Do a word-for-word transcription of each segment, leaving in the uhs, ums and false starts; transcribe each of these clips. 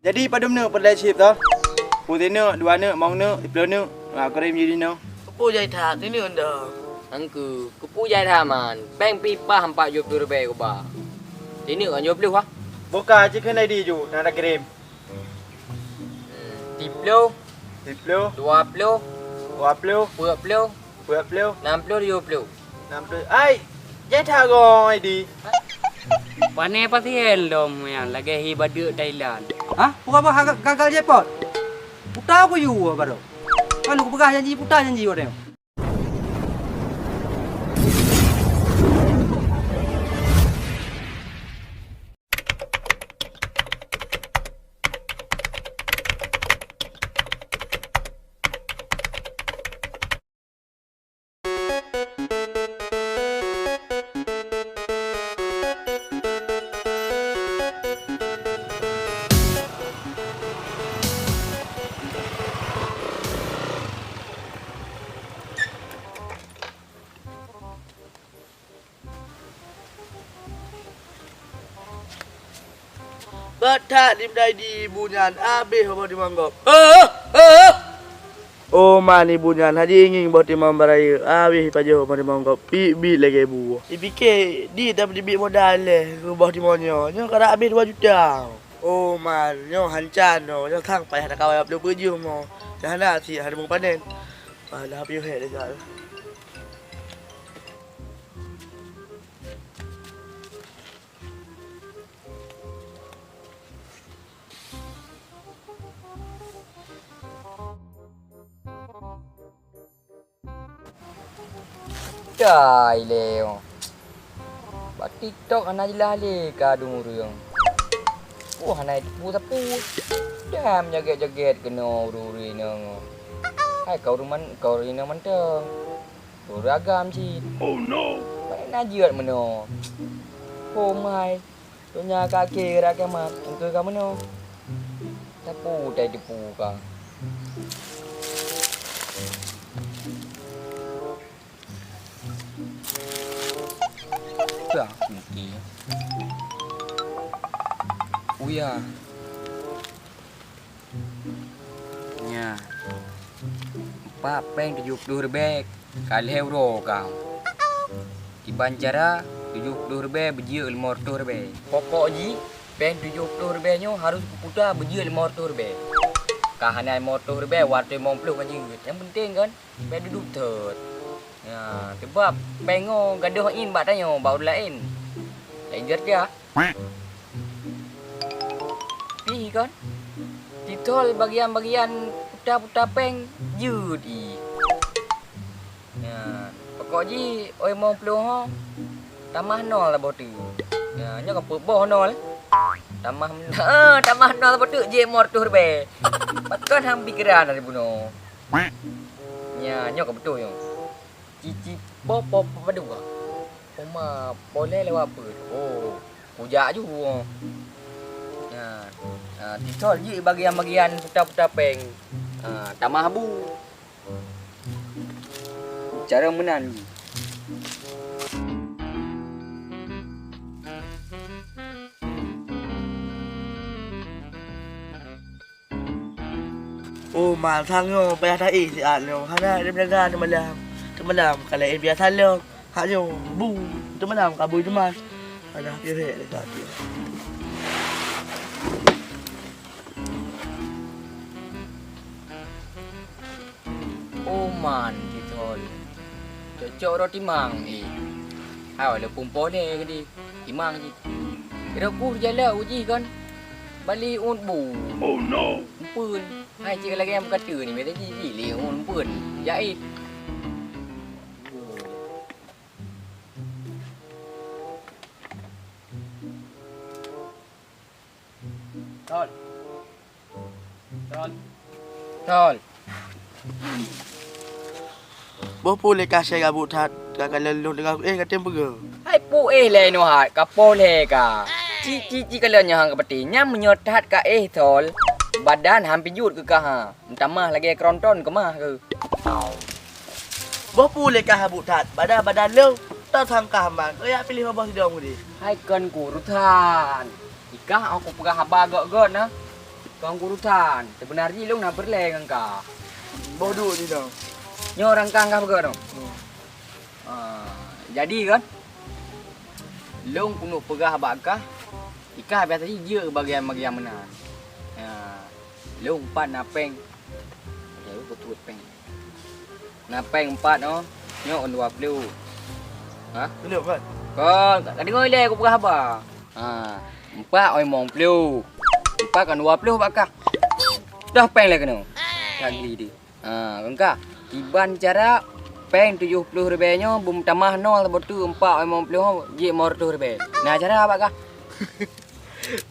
Jadi padum neuk peureulèe chip toh? Peuet neuk, dua neuk, limong neuk, siplôh neuk. Ha, kureueng jinoe. Keupeue jai that, sineuk dah. Angku, keupeue jai that man. Péng pih paih empat jeuet peureulèe ribèe kuba. Sineuk ngon jeuet peureulèe, ha? Buka, cit keuneuk di ju, na takirém. Hmm, siplôh. Siplôh. Dua ploh. Dua ploh. Peuet ploh. Peuet ploh. Nam ploh, tujoh ploh. Nam ploh. Ai, jai that goe, Aidi. Pané pasien lom nyan lagèe hi badeuk Thailand. Hah? Peue haba gagal jackpot? Puta kuyue baroe. Ka lôn peugah janji puta janji watèe nyoe. Beutat di meudai di ibu nyan, abéh boh timong gob. Heuh! Heuh! Oh man ibu nyan, haji ngieng boh timong barayek, abéh ipajoh boh timong gob, biet-biet lagèe bu. Ipike, di tapi dibiet modal lé keu boh timong nyoe, nyoe ka abéh dua juta. Oh man, nyoe hanca nyoe, nyoe sang payah takawai dua ploh peuet jeuem nyoe. Nyoe hana sit, hana meupanen. Alah, piôh hék lé gal. Cai lé, oh. Bak TikTok hana jeulaih lé ka dum ureueng. Oh, hana teupeu sapeue. Dah meujagét-jagét keunoe ureueng-ureueng inong. Hai ka ureueng man-, ka ureueng inong mantong. Ureueng agam cit. Oh no. Bak na jeuet meunoe. Oh my. Donya ka akhé rot kiamat, engkeu ka meunoe. Sapeue utai teupeue ka. Peue aku mikir? Uya. Nyan, empat péng tujoh ploh ribèe ka lhèe uroe ka. Kiban cara tujoh ploh ribèe beujeuet limong reutôh ribèe. Pokok jih, péng tujoh ploh ribèe nyoe harôh kuputa beujeuet limong reutôh ribèe. Ka hana limong reutôh ribèe, watèe limong ploh ka jeuet. Nyang peunteng kan, bèk dudoe thot. Nyan, teuma péng nyoe gadôh in bak tanyoe, bak ureueng laén. Laén jeuet ka. Pih kon, titol bagian-bagian puta-puta péng jeuet i. Nyan, pokok jih oi limong ploh ho, tamah nol lah boh teuk. Nyan, nyoe ka peuet boh nol. Tamah, tamah nol boh teuk jeuet limong reutôh ribèe. Pakon han pikeran dari bunoe. Nyan, nyoe ka beutôi nyoe. Cicit po, po, po padua. Oma, polé lewat peuet. Oh, kujak ju. Nah, nah, titol jih bagian-bagian puta-puta péng. Ah, tamah bu. Cara meunan jih. Oh, man, sang nyoe payah taéh siat nyoe. Hana, di meulaga teumalam. Teumalam ka laén biasa lom. Hak nyoe, bu, teumalam ka bui teuma. Alah, piôh hék lé ka. Oh man, titol. Cocok rot timang, eh. Hai, walaupun polé geude, timang cit. Kira kuh jalak uji kan. Bali un bu. Oh no. Umpeun. Hai, cik lagèe nyang beukata ni, biasa jih, jih lé un umpeun. Jahit. Tol. Tol. Tol. Boh peue lé ka asai gabuk that, ka kalon lôn teungoh éh, ka tem peugah. Hai puéh lé nyoe hat, ka poh lé ka. Cit, cit, cit kalon nyoe han ka peuté. Nyan meunyoe that ka éh Tol, badan han pijut keu ka ha. Meutamah lagèe keuronton keumah keu. Boh peue lé ka habuk that, badan-badan lôn, tau sangkah man, keu jak piléh babah sidong udép. Hai kon kurusan. Ikah aku peugah haba gèt-gèt na. Kon keurusan, seubeuna jih lôn na peureulèe ngon kah. Boh duek jih dong. Nyoe rangkang kah peugah dong? Hmm. Ah, jadi kan? Lôn keuneuk peugah bak kah, i kah biasa jih jeuet bagian-bagian meunan. Ya, lôn pat na péng. Ya, lôn peutuet péng. Na péng empat nyoe, nyoe kon dua ploh. Ha? Belum kan? Kon, ka deungoe ilèe kupeugah haba. Ha, empat kon limong ploh. Empat kon dua ploh bak kah. Dah péng lé keunoe. Ka gli deh. Ha, kon kah. Kiban cara péng tujoh ploh ribèe nyoe beumeutamah nol saboh teuk empat kon limong ploh jeuet limong reutôh ribèe. Na cara bak kah.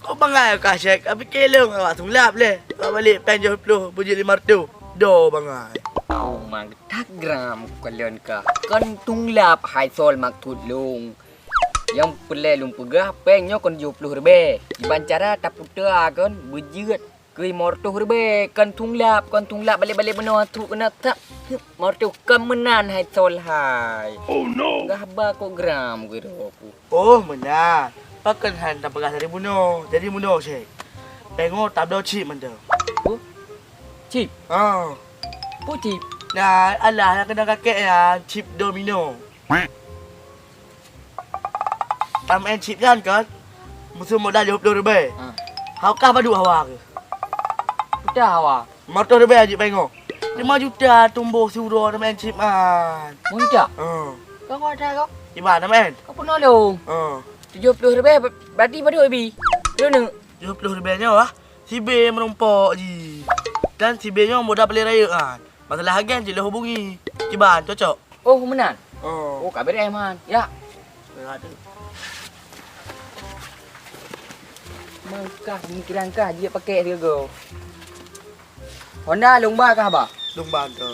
Kok bangai kah, Syek? Ka pike lôn awak tulap lé. Awak balek péng tujoh ploh beujeuet limong reutôh. Do bangai. Oh, man that gram kalon kah. Kon tulap hai Sol maksud lôn. Nyang peureulèe lôn peugah péng nyoe kon tujoh ploh ribèe. Kiban cara taputa kon beujeuet keu limong reutôh ribèe. Kon tulap, kon tulap balek-balek meunoe trok keunoe tak. Limong reutôh kon meunan hai Sol hai. Oh no. Gah ba kok gram keu aku. Oh, meunan. Pakon hana tapeugah dari bunoe. Jadi bunoe, Syek. Péng nyoe tabloe chip mantong. Peue? Chip? Ah. Peue chip? Nah, alah, nyang keunan kakek nyan, chip domino. Tameu'en chip nyan kan? Meuseu modal dua ploh ribèe. Ah. Hana kah padub hawa keuh? Peue hawa? Limong reutôh ribèe jeuet péng nyoe. Lima juta tumbôh siuroe tameu'en chip nyan. Limong juta? Heeh. Kau kuat that kau? Kiban tameu'en? Kau peunoh lôn. Heeh. Tujoh ploh ribèe ba-, berarti padub bi? Lôn neuk. Tujoh ploh ribèe nyoe ah. Sibé meurumpok jih. Dan sibé nyoe muda paléng rayeuk nyan. Masalah agen cit lôn hubungi. Kiban cocok? Oh, meunan? Oh. Oh, ka beureh man. Ya. Beureh tu. Mangkah pemikiran kah jeuet pakai sigoe. Honda lôn ba kah ba? Lôn ba tu.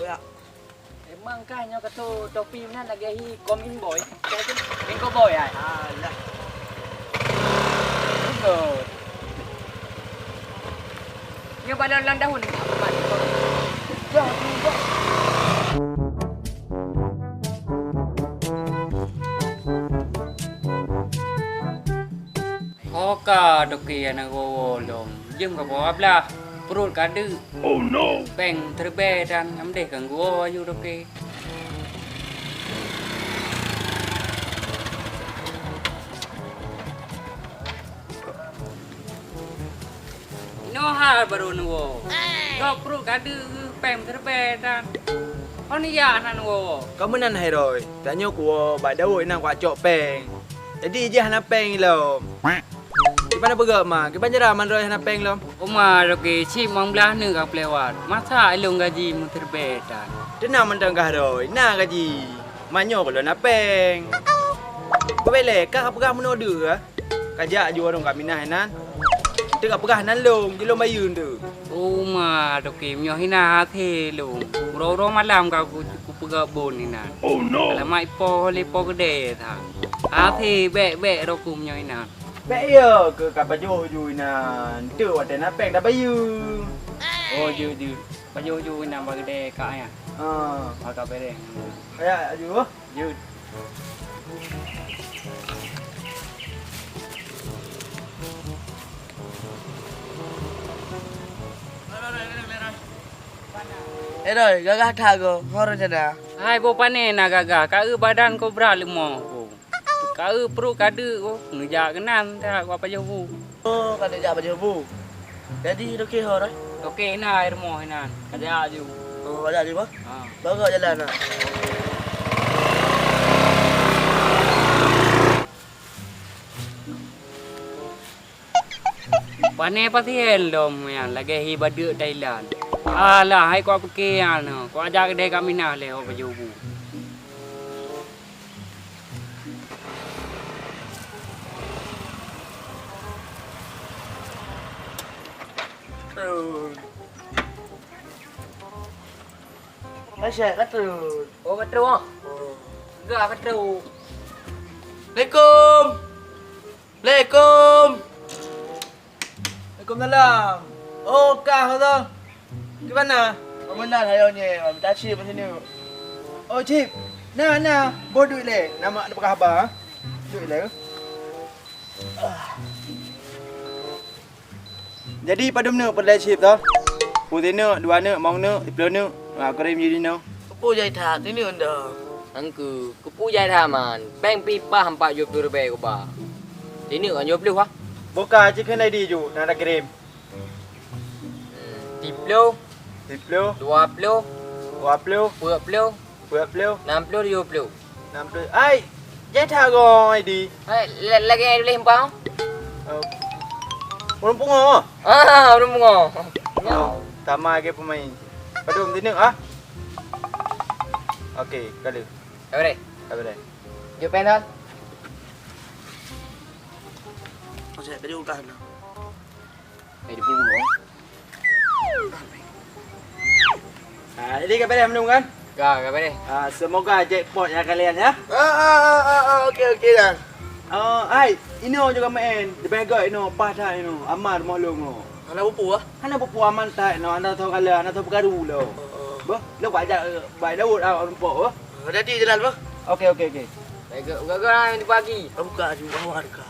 Ya. Memang kah nyoe katoe topi meunan lagèe hi Komin Boy? Bengkok Boy ai. Alah. Betul. Nyoe balon lam daun. Ho ka toke hana woe-woe lom. Jeuem ka poh dua blah. Pruet ka deuk. Oh no! Péng teubèe dan nyang deh ka geuwoe aju toke. Inoe hal barô neuwoe. Gob pruet ka deuk, péng teubèe dan. Kon ijak hana neuwoe-woe. Ka meunan hai Roy, tanyoe kuwoe bak Daud inan kucok péng. Jadi ijih hana péng lom. Kiban na peugah ma, kiban cara man Roy hana péng lom. Uma Roy, cit limong blah neuk ka peulewat. Masa ilôn gaji meuteubèe tan. Teunang mantong kah Roy, na gaji. Manyoe gohlom na péng. Beubèe lé, ka peugah meunoe deuh ah. Ka jak ju ureueng ka minah inan. Teuka peugah nan lôn, jilôn bayeue teuh. Uma Roy, meunyoe hinan hasé lôn. Uroe-uroe malam ka ku, kupeugah bon inan. Oh no! Alamat ipo lé po keudè that. Hasé bèk-bèk Roy meunyoe hinan. Bèk iya keu ka pajoh ju inan, enteuk watèe na péng tabayeue. Oh, jeuet, jeuet. Pajoh ju inan bak keudè kak nyan. Ah. Bak ka beureh. Kaya ju. Jeuet. Eh, Roy, gagah that goe, ngon rencana. Hai, boh pané na gagah, ka eu badan ko brat leumo ko. Ka eu pruet ka deuk ko, neujak keunan that, ka pajoh bu. Oh, ka neujak pajoh bu. Jadi, toke ho, Roy? Toke na, hai rumoh inan. Ka jak ju. Oh, ka jak ju, bah? Ha. Bagoe jalan, nah. Pané pasien lom nyan, lagèe hi badeuk Thailand. Alah, hai kuat pike nyan, kuat jak keudè ka minah lé ho pajoh bu. Hai, Syek, ka trok. Oh, ka trok, ah? Oh. Gah ka trok. Assalamualaikum. Assalamualaikum. Waalaikumsalam. Oh, kah tu. Di mana? Pemenang ayo nye, minta chip sini. Oh, chip. Nah, nah, boh duit lé. Nama ada peugah haba, ah? Duit lé. Ah. Jadi padum neuk peureulèe chip toh? Peuet neuk, dua neuk, limong neuk, siplôh neuk. Ha, kureueng jinoe. Keupeue jai that, sineuk dah. Angku, keupeue jai that man. Péng pih paih empat ploh ribèe kuba. Sineuk kan dua ploh ah. Buka cit keuneuk di ju, na takirém. Hmm, siplôh. Siplôh. Dua ploh. Dua ploh. Peuet ploh. Peuet ploh. Nam ploh, tujoh ploh. Nam ploh. Ai, jai that goe, Aidi. Hai, la-, lagèe ai tuléh empang. Oh. Ureueng pungo? Ah, ureueng pungo. Oh, sama lagèe peumain. Padum sineuk ah? Oke, ka lheueh. Ka beureh? Ka beureh. Jok péng dah. Masih ada juga nah. Eh, di punggung. Ah, jadi ka beureh meunung kan? Ka, ka beureh. Ah, semoga jackpot ya kalian ya. Ah, ah, ah, ah, ah, oke, oke dah. Ah, ai, inoe juga main. Leubeh gèt inoe, paih that inoe. Aman rumoh lôn. Hana bupu ah? Hana bupu, aman that inoe. Hana tho kala, hana tho peukaru lôn. Oh, oh. Bah, lôn bak jak, eh, bak laôt ah, rumpok ah. Oh, jadi jalan bah. Oke, oke, oke. Baik, gèt, gèt, gèt, di pagi. Buka juga warga.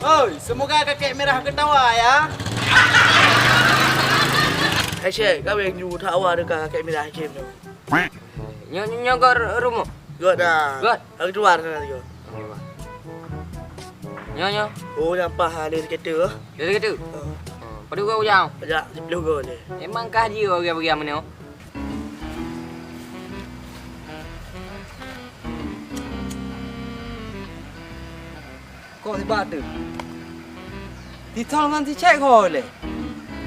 Oi, semoga kakek merah ketawa ya. Hai Syekh, kawin ju that awak dekat kakek merah Hakim tu. Nyoe, nyoe, nyoe gèt ru-, rumoh. Gèt dah. Gèt. Lagi keluar sana tu. Nyoe, nyoe. Oh, nampak ha, lé kereta. Lé kereta? Oh. Oh, padum gèt ujang? Pajak sepuluh gèt je. Emang kah jih orang bagi amanah? Kok sibak tu? Titol ngon si Cek ho lé.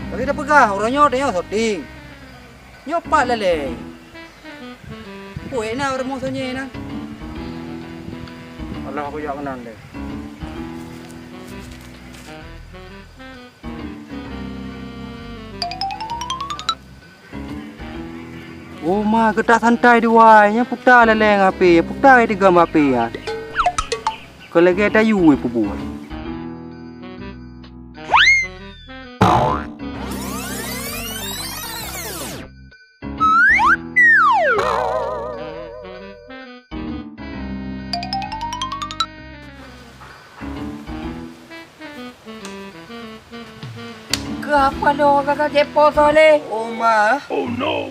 Tapi dah peugah, uroe nyoe tanyoe syuting. Nyoe pat lalé. Peue na rumoh sunyi na? Alah, kujak keunan deh. Oh ma, geutak santai di wai, nyan puta laleng H P, puta digam H P nyan. Keu lagèe tayue peubuet. Keu apa lo gagal jackpot lé? Oh ma. Oh no.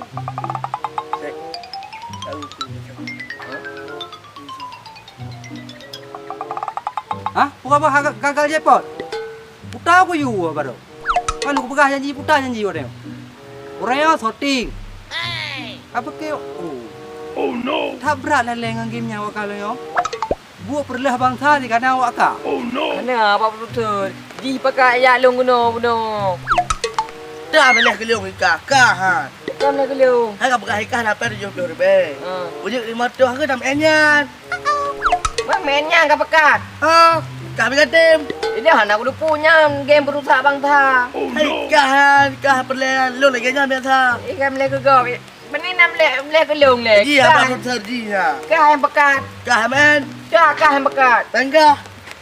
Hah? Peue bah gagal jackpot? Puta kuyue baroe. Kan kupeugah janji puta janji watèe nyoe. Uroe nyoe syuting. Apa keu, oh. Oh no. That brat laleng ngon game nyan awak ka lôn nyoe. Buet peureulèe bansa di kana awak ka. Oh no. Hana, Pak Produser. Jih pakat jak lôn keunoe bunoe. Dah meuleh keu lôn ika, ka ha. Ka meuleh keu lôn. Hai ka peugah ika lapan tujoh ploh ribèe. Ha. Ujeuk lima reutôh ke tam nyan. Bang, main nyan ka peugah. Ha, ka habéh tem. Ini hana kudupu nyan game peurusak bansa. Hai, kah, kah peureulèe lôn lagèe nyan biasa. Eh, ka meuleh keu gob. Meunan na meuleh, meuleh keu lôn lé. Ji, kah, apa konsert ji, ha? Kah nyang peugah. Kah, men. Kah, kah nyang peugah. Tangga.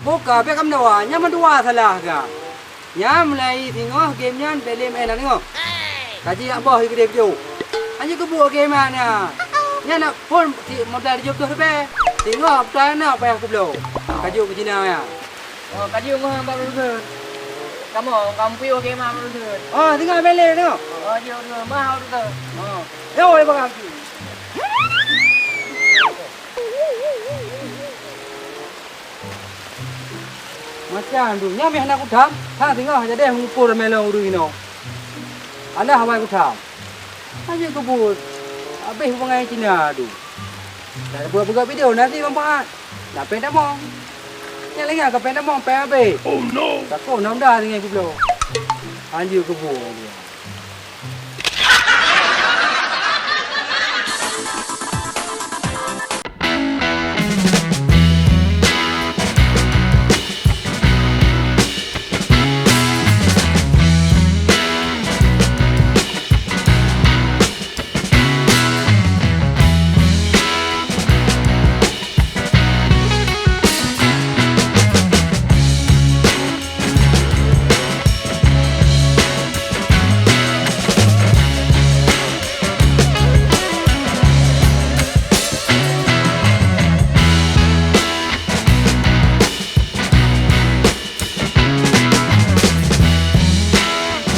Buka, bèk kamoe dua, nyan mandua salah kah. Nyan mulai singoh game nyan bèk lé meu'en na singoh. Kaji nak boh keudéh video. Hana keubuet game nyan. Nyan nak phôn si modal tujoh ploh ribèe. Singoh buta na payah kubloe. Kaju keu Cina nyan. Oh, kaju ngoh bak producer. Kamoe, kamoe piôh game bak producer. Oh, singoh bèk lé singoh. Oh, jeuet producer. Mah producer. Oh. Yo, bak kaki. Macam tu, nyan meuh hana kutham, ha singoh jadi meuukur ramè lôn ureueng inoe. Alah awai kutham. Hana keubuet, habéh bangai Cina tu. Dan buat-buat video nanti manfaat. Nak péng tamong. Nyan lagèe ka péng tamong, péng habéh. Oh no. Takot na muda tinggai gubloe. Hana keubuet dia.